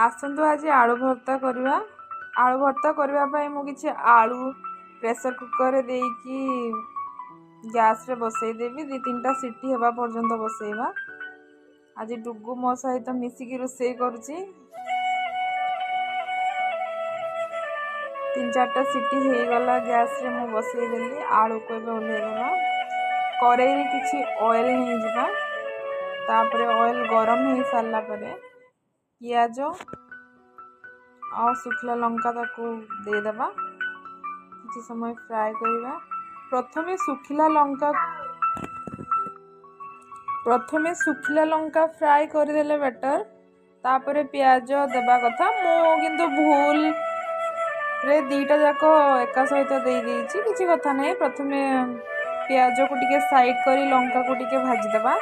ଆସନ୍ତୁ, ଆଜି ଆଳୁ ଭର୍ତ୍ତା କରିବା। ଆଳୁ ଭର୍ତ୍ତା କରିବା ପାଇଁ ମୁଁ କିଛି ଆଳୁ ପ୍ରେସର କୁକରରେ ଦେଇକି ଗ୍ୟାସ୍ରେ ବସେଇଦେବି। 2 3ଟା ସିଟି ହେବା ପର୍ଯ୍ୟନ୍ତ ବସେଇବା। ଆଜି ଡୁଗୁ ମୋ ସହିତ ମିଶିକି ରୋଷେଇ କରୁଛି। 3 4ଟା ସିଟି ହେଇଗଲା, ଗ୍ୟାସ୍ରେ ମୁଁ ବସେଇଦେଲି। ଆଳୁକୁ ଏବେ ଓହ୍ଲେଇଦେବା। କରେଇରେ କିଛି ଅଏଲ୍ ନେଇଯିବା। ତାପରେ ଅଏଲ୍ ଗରମ ହେଇସାରିଲା ପରେ ପିଆଜ ଆଉ ଶୁଖିଲା ଲଙ୍କା ତାକୁ ଦେଇଦେବା। କିଛି ସମୟ ଫ୍ରାଏ କରିବା। ପ୍ରଥମେ ଶୁଖିଲା ଲଙ୍କା ଫ୍ରାଏ କରିଦେଲେ ବେଟର୍, ତାପରେ ପିଆଜ ଦେବା କଥା। ମୁଁ କିନ୍ତୁ ଭୁଲରେ 2ଟା ଯାକ ଏକା ସହିତ ଦେଇଦେଇଛି। କିଛି କଥା ନାହିଁ। ପ୍ରଥମେ ପିଆଜକୁ ଟିକେ ସାଇଡ଼୍ କରି ଲଙ୍କାକୁ ଟିକେ ଭାଜିଦେବା।